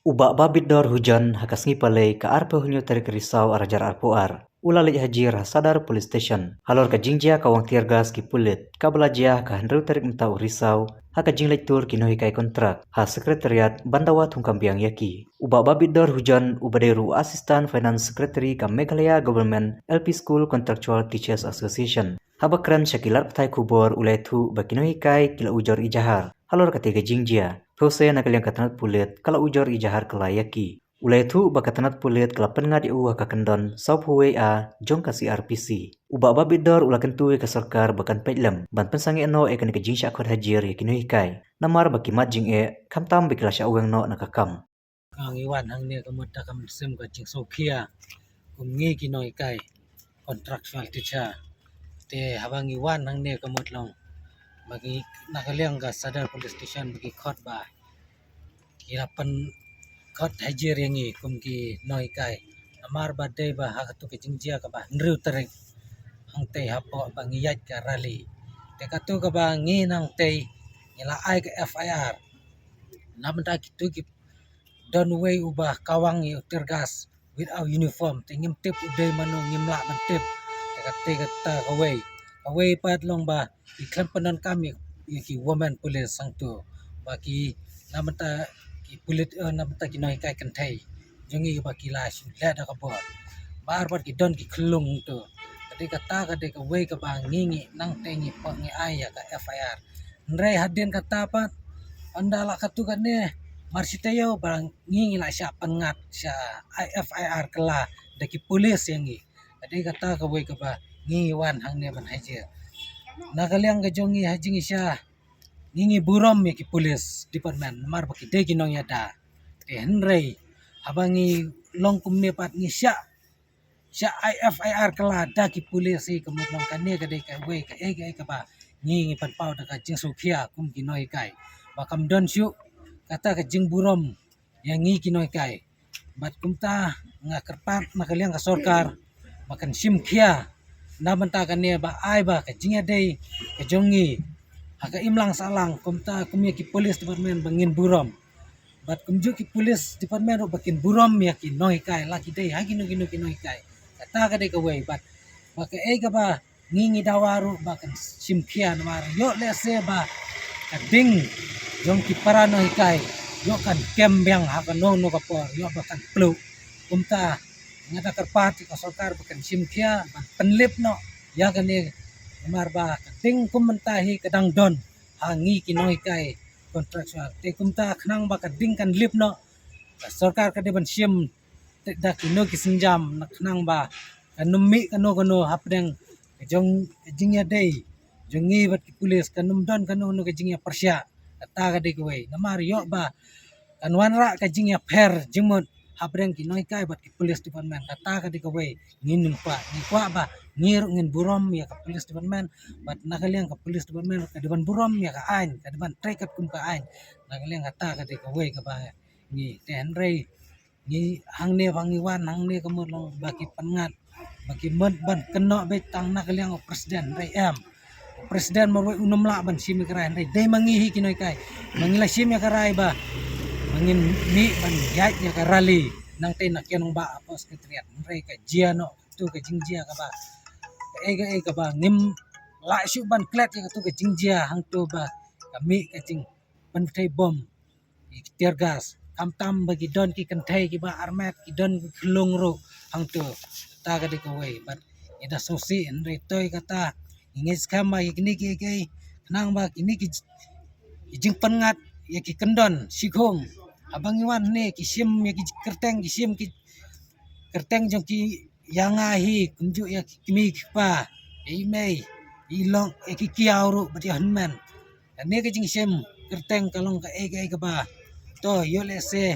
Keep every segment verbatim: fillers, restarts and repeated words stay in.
U Bah Babitdor Hujon ha ka sngi Palei ka arphew hynñiew tarik Risaw arhajar arphew ar u la leit hajir ha Sadar Police Station halor ka jingjia ka wang tear gas ki pulit kaba la jia ha ka hynriew tarik mynta u Risaw ha ka jingleit tur ki nonghikai kontrak ha Secretariat ban dawa thungkam biang ïa ki. U Bah Babitdor Hujon uba dei ruh u Assistant Finance Secretary ka Meghalaya Government L P School Contractual Teachers Association, haba kren sha ki lad pathai khubor u la ïathuh ba ki nonghikai ki la ujor ijahar halor katei ka jingjia. Phewse na ka liang ka tnat pulit ka la ujor ijahar kylla ïa ki. U la ïathuh ba ka tnat pulit ka la pynngat ïa u ha ka kyndon sawphew wei A jong ka C R P C. U Bah Babitdor u la kyntu ïa ka sorkar ba kan peit lem ban pynsangeh noh ïa kane ka jingshah khot hajir ïa ki nonghikai namar ba ki mad jingeh khamtam ba ki la shah weng noh na ka kam. Ka ngi wan hangne ka mut da ka mynsiem ka jingsngewkhia kum ngi ki nonghikai contractual teacher. Te haba ngi wan hangne ka mut long ba ngi na ka liang ka Sadar Police Station ba ki khot ba ki la pynkhot hajir ïa ngi kum ki nonghikai. Namar ba dei ba ha katu ka jingjia kaba hynriew tarik hangtei hapoh ba ngi ïaid ka rally. Te katu kaba ngi nangtei ngi la ai ka F I R. Na bynta kitu ki don uwei uba kawang ïa u tear gas without uniform, te ngim tip u dei mano, ngim lah ban tip. Te kata kata kawei, kawei pat long ba ki khlem pyndonkam ïa, ïa ki women police hangtu ba ki na bynta ki pulit, eh, na bynta ki nonghikai kynthei jong ngi ba ki la shu leh da ka bor. Ba ar pat ki don ki khyllung tu. Ka dei kata ka dei kawei kaba ngi ngi nangtei ngi pynkhot ngi ai ïa ka F I R. Hynrei hadien kata pat ynda la katu kane mar shi taïew ba ngi ngi la shah pynngat shah ai F I R kylla da ki pulit ïa ngi. Ka dei kata kawei kaba ngi ngi wan hangne ban hajir. Na ka liang ka jong ngi ha jingshisha ngi ngi burom ïa ki police department namar ba ki dei ki nongïada. Te hynrei haba ngi long kumne pat ngi shah shah ai F I R kylla da ki police hi, ka mut long kane ka dei kawei kaei kaei kaba ngi ngi pynpaw da ka jingsngewkhia kum ki nonghikai ba kam don shuh kata ka jingburom ïa ngi ki nonghikai. Bad kumta nga kyrpad na ka liang ka sorkar ba kan shim khia na bynta kane ba ai ba ka jingïadei ka jong ngi ha ka imlang sahlang kumta kum ïa ki police department ba ngin burom. Bad kumjuh ki police department ruh ba kin burom ïa ki nonghikai la ki dei ha kino kino ki nonghikai. Kata ka dei kawei bad ba kaei kaba ngi ngi dawa ruh ba kan shim khia namar ïoh lehse ba ka ding jong ki para nonghikai ïoh kan kem biang ha kano kano ka por ïoh ba kan pluh. Kumta nga da kyrpad ïa ka sorkar ba kan shim khia ban pynlip noh ïa kane namar ba ka ding kum mynta hi ka dang don ha ngi ki nonghikai contractual. Te kumta khnang ba ka ding kan lip noh ka sorkar ka dei ban shim te da kino ki sienjam na khnang ba kan ym mih kano kano hapdeng ka jong ka jingïadei jong ngi bad ki police, kan ym don kano kano ka jingïapyrshah. Kata ka dei kawei namar ïoh ba kan wanrah ka jingïapher jingmut hapdeng ki nonghikai bad ki police department. Kata ka dei kawei ngin ym kwah, ngi kwah ba ngi ruh ngin burom ïa ka police department bad na ka liang ka police department ka dei ban burom ïa ka aiñ, ka dei ban trei katkum ka aiñ. Na ka liang kata ka dei kawei kaba ngi te hynrei ngi hangne ba ngi wan hangne ka mut long ba ki pynngat ba ki mut ban kynnoh beit tang na ka liang u president hynrei em. U president marwei un ym lah ban shim ïa ka rai hynrei dei ma ngi hi ki nonghikai ma ngi la shim ïa ka rai ba ma ngin mih ban ïaid ïa ka rally nangtei na Kiang Nangbah hapoh secretariat hynrei ka jia noh tu ka jingjia kaba kaei kaei kaba ngim lah shuh ban klet ïa katu ka jingjia hangtu ba ka mih ka jingpynthei bom ïa ki tear gas. Khamtam ba ki don ki kynthei kiba armet ki don ki khyllung ruh hangtu. Kata ka dei kawei bad ngi da sngewsih hynrei to ïa kata ngi ngeit skhem ba ïa kine kiei kiei khnang ba kine ki ki jingpynngat ïa ki kyndon shikhong haba ngi wan ne ki shim ïa ki kyrteng ki shim ki kyrteng jong ki ïa nga hi kumjuh ïa ki kmie ki kpa ïa i mei i long ïa ki kiaw ruh bad ïa hynmen. Kane ka jingshim kyrteng ka long kaei kaei kaba to ïoh lehse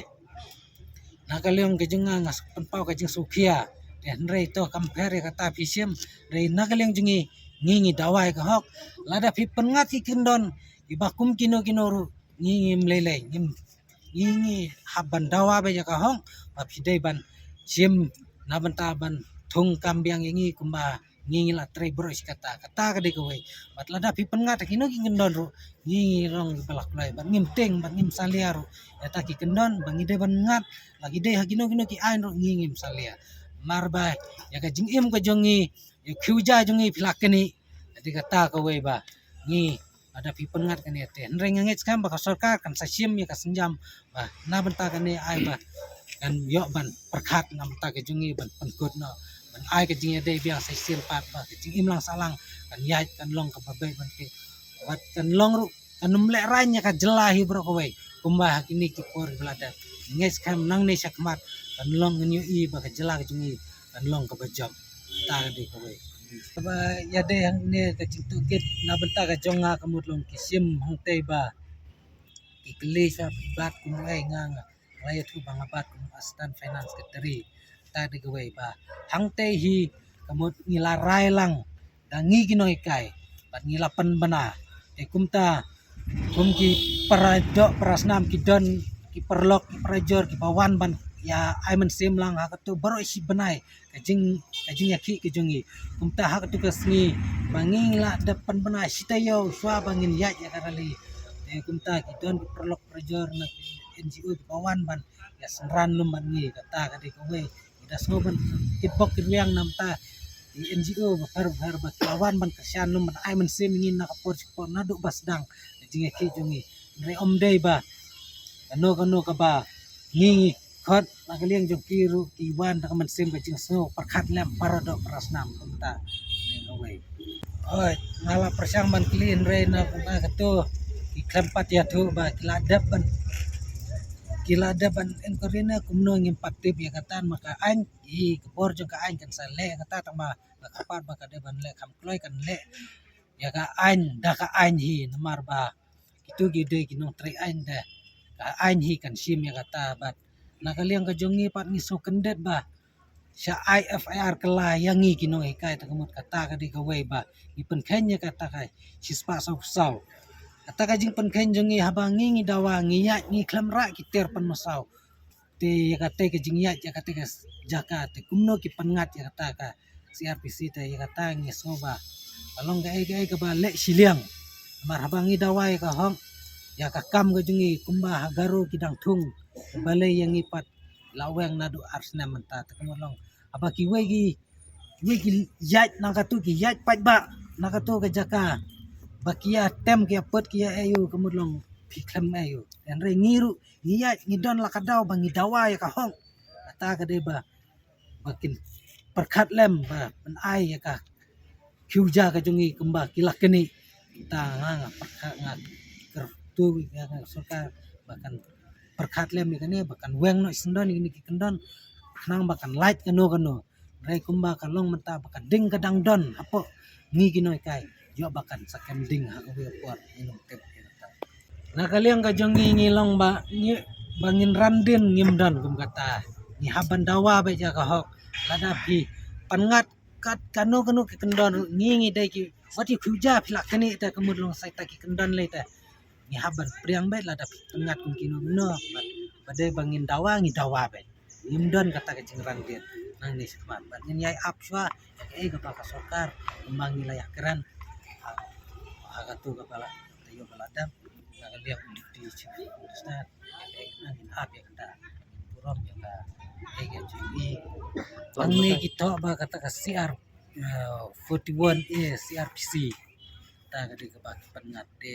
na ka liang ka jong nga nga pynpaw ka jingsngewkhia. Te hynrei to kam pher ïa kata phi shim hynrei na ka liang jong ngi ngi ngi dawa ïa ka hok. Lada phi pynngat ki kyndon kiba kum kino kino ruh ngi ngim lei lei ngim ngi ngi hap ban dawa beit ïa ka hok ba phi dei ban shim na bynta ban thung kam biang ïa ngi kumba ngi ngi la trei baroh shi katta. Kata ka dei kawei. Bad lada phi pynngat ha kino ki kyndon ruh, ngi ngi long kiba la kloi bad ngim tieng bad ngim salia ruh. Ïa kata ki kyndon ba ngi dei ban ngat, la ki dei ha kino kino ki aiñ ruh ngi ngim salia. Namar ba ïa ka jingim ka jong ngi, ïa ka khiew ja jong ngi phi la knieh. Ka dei kata kawei ba ngi, lada phi pynngat kane te, hynrei nga ngeit skhem ba ka sorkar kan sa shim ïa ka sienjam ba na bynta kane, ai ba kan ïoh ban pyrkhat na bynta ka jong ngi ban pynkut noh, ban ai ka jingïadei biang sa shisien pat ba ka jingim lang sahlang kan ïaid, kan long kaba beit ban peit. Wat kan long ruh, kan ym lehraiñ ïa ka jylla hi baroh kawei kumba ha kine ki por ba la dep. Ngeit skhem nangne shakhmat kan long, ngan ïohi ba ka jylla ka jong ngi kan long kaba jop. Kata ka dei kawei. Kaba ïadei hangne ka jingtohkit na bynta ka jong nga, ka mut long ki shim hangtei ba ki kylli sha phi bat kum uei, nga nga la ïathuh ba nga bat kum Assistant Finance Secretary. Kata ka dei kawei ba hangtei hi ka mut ngi la rai lang da ngi ki nonghikai bad ngi la pynbna. Te kumta kum ki para doh para snam ki don ki paralok ki parajor kiba wan ban ïa ai mynsiem lang ha kato baroh shi bnai ka jing, ka jingïakhih ka jong ngi. Kumta ha kato ka sngi ba ngi la dep pynbna shi taïew shuwa ba ngin ïaid ïa ka rally. Te kumta ki don ki paralok parajor na ki N G O kiba wan ban ïa synran lem bad ngi. Kata ka dei kawei. Ngi da sngew ban kitbok kitrwiang na bynta ki N G O bapher bapher ba ki la wan ban kyrshan lem ban ai mynsiem ïa ngi na ka por shi por naduh ba sdang ka jingïakhih jong ngi. Hynrei ym dei ba kano kano kaba ngi ngi khot na ka liang jong ki ruh ki wan da ka mynsiem ka jingsngew pyrkhat lem para doh para snam. Kumta ne kawei. Oi, nga la pyrshang ban kylli hynrei na kumta kato ki khlem pat ïathuh ba ki la dep ban, ki la dep ban inquiry ne kumno, ngim pat tip ïa kata. Ma ka aiñ, i ka bor jong ka aiñ kan sa leh ïa kata, tang ba nga kyrpad ba ka dei ban leh kham kloi, kan leh ïa ka aiñ da ka aiñ hi, namar ba kito ki dei ki nongtrei aiñ te. Ka aiñ hi kan shim ïa kata. Bad na ka liang ka jong ngi pat ngi sngewkyndit ba sha ai F I R kylla ïa ngi ki nonghikai. Te ka mut kata ka dei kawei ba ngi pynkheiñ ïa kata ka shispah sawphew saw. Kata ka jingpynkheiñ jong ngi haba ngi ngi dawa, ngi ïaid, ngi khlem rah ki tiar pynmasaw. Te ïa kata ka jingïaid ïa kata ka jaka te kumno ki pynngat ïa kata ka C R P C? Te ïa kata ngi sngew ba ka long kaei kaei kaba leh shiliang. Namar haba ngi dawa ïa ka hok, ïa ka kam ka jong ngi, kumba ha Garo ki dang thung, balei ïa ngi pat la weng naduh ar snem mynta? Te kumno long haba kiwei ki, kiwei ki ïaid na kato, ki ïaid paidbah na kato ka jaka, ba ki ïa tem, ki ïa put, ki ïa aiu, ka mut long phi khlem aiu. Hynrei ngi ruh ngi ïaid, ngi don la ka daw ba ngi dawa ïa ka hok. Kata ka dei ba, ba kin pyrkhat lem ba pyn-ai ïa ka khiew ja ka jong ngi kumba ki la knieh. Kata nga, nga pyrkhat, nga kyrtu ïa ka sorkar ba kan pyrkhat lem ïa kane, ba kan weng noh shisyndon ïa kine ki kyndon, khnang ba kan lait kano kano. Hynrei kumba ka long mynta ba ka ding ka dang don hapoh ngi ki nonghikai, ïoh ba kan sa kem ding ha kawei ka por, ngi nym tip ïa kata. Na ka liang ka jong ngi, ngi long ba ngi, ba ngin ran dien ngim don kum kata. Ngi hap ban dawa beit ïa ka hok. Lada phi pynngat kat kano kano ki kyndon ruh, ngi ngi dei ki, wat ïa khiew ja phi la knieh te, ka mut long sa ita ki kyndon lei te. Ngi hap ban pdiang beit, lada phi pynngat kum kino kino, ba, ba dei ba ngin dawa, ngi dawa beit. Ngim don kata ka jingran dien nangne shakhmat. Bad ngin ïai ap shuwa ïa kaei kaba ka sorkar kumba ngi la ïakren ha, ha kato kaba la, taïew ba la dep, na ka liang u Deputy Chief Minister. Ngin ap ïa kata, ngin burom ïa ka, ïa ka jingïakhih. Nangne ki thoh ba kata ka C R, eh, forty-one A C R P C, kata ka dei kaba ki pynngat te.